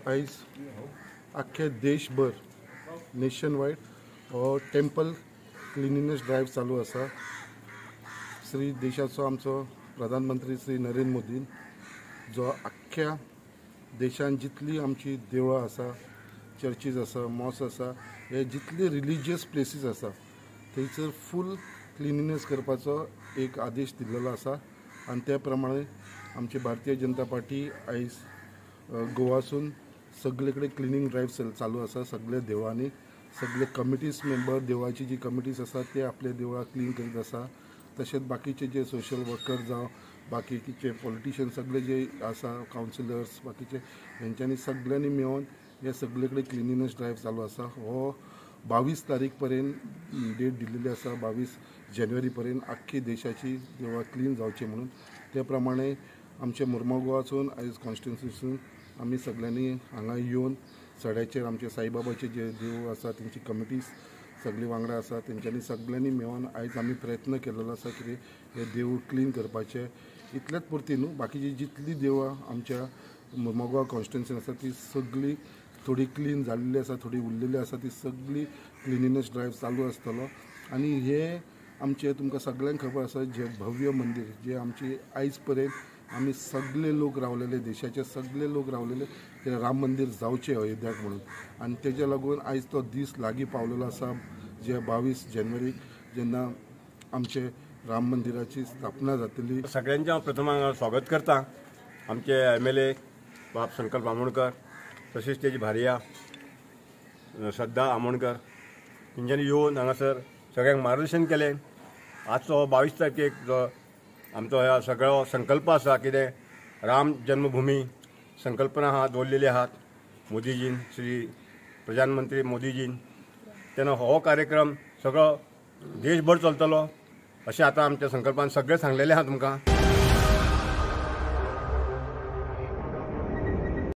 आयज आख्खे देशभर नेशन वायड हो टेम्पल क्लिनिनेस ड्रायव्ह चालू आसा. श्री देशाचो आमचो प्रधानमंत्री श्री नरेंद्र मोदीन जो आख्ख्या देशान जितली आमची देवळां आसा, चर्चीज आसा, मॉस आसा, हे जितले रिलिजियस प्लेसीस आसा थंयसर फूल क्लिनिनेस करपाचो एक आदेश दिल्लो आसा. आनी त्या प्रमाणे आमची भारतीय जनता पार्टी आयज गोवासून सगळे कडेन क्लिनींग ड्रायव्ह चालू आसा. सगळे देवळांनी सगळे कमिटीज मेंबर, देवळाची जी कमिटीज आसा ते आपले देवळां क्लीन करीत आसा. तशेंच बाकीचे जे सोशल वर्कर जावं बाकीचे पॉलिटिशियन सगळे जे आसा, कावन्सिलर्स बाकीचे, हेंच्यांनी सगळ्यांनी मेळून हे सगळे कडेन क्लिनिनेस ड्रायव्ह चालू आसा. हो 22 तारीख पर्यंत डेट दिलेली आसा, 22 जानेवारी पर्यंत आख्खी देशाची देवळां क्लीन जावची म्हणून. ते प्रमाणे आमचे मुर्मगांवासून आयज कॉन्स्टिट्युन्सीसून आमी सगळ्यांनी हांगा येवन सड्याचेर आमचे साईबाबाचे जे देवूळ आसा तेंची कमिटीज सगळी वांगडा आसा, तेंच्यांनी सगळ्यांनी मेळून आयज आमी प्रयत्न केलेलो आसा की हे देवूळ क्लीन करपाचें. इतलेंच पुरती न्हू, बाकीची जितली देवळां आमच्या मुर्मगांव कॉन्स्टिट्युन्सीन आसा ती सगळी थोडी क्लीन जाल्ली आसा, थोडी उरलेली आसा, ती सगळी क्लिनिनेस ड्रायव्ह चालू आसतलो. आनी हे आमचे तुमकां सगळ्यांक खबर आसा, जे भव्य मंदीर जे आमची आयज पर्यंत आमी सगळे लोक रावलेले, देशाचे सगळे लोक रावलेले ते राम मंदीर जावचें अयोध्याक म्हणून. आनी तेज्या लागून आयज तो दीस लागीं पावलेलो आसा, जे 22 जानेवारीक जेन्ना आमचे राम मंदिराची स्थापना जातली. सगळ्यांचें हांव प्रथम स्वागत करता. आमचे MLA बाब संकल्प आमोणकर, तशेंच तेजी भार्या श्रद्धा आमोणकर, तेंच्यांनी येवन हांगासर सगळ्यांक मार्गदर्शन केलें. आजचो 22 तारखेक जो आमचो ह्या सगळो संकल्प आसा, कितें राम जन्मभूमी संकल्पना आहा दवरलेली आहात मोदीजीन, श्री प्रधानमंत्री मोदीजीन, तेन्ना हो कार्यक्रम सगळो देशभर चलतलो अशें आतां आमच्या संकल्पान सगळें सांगलेलें आहा तुमकां.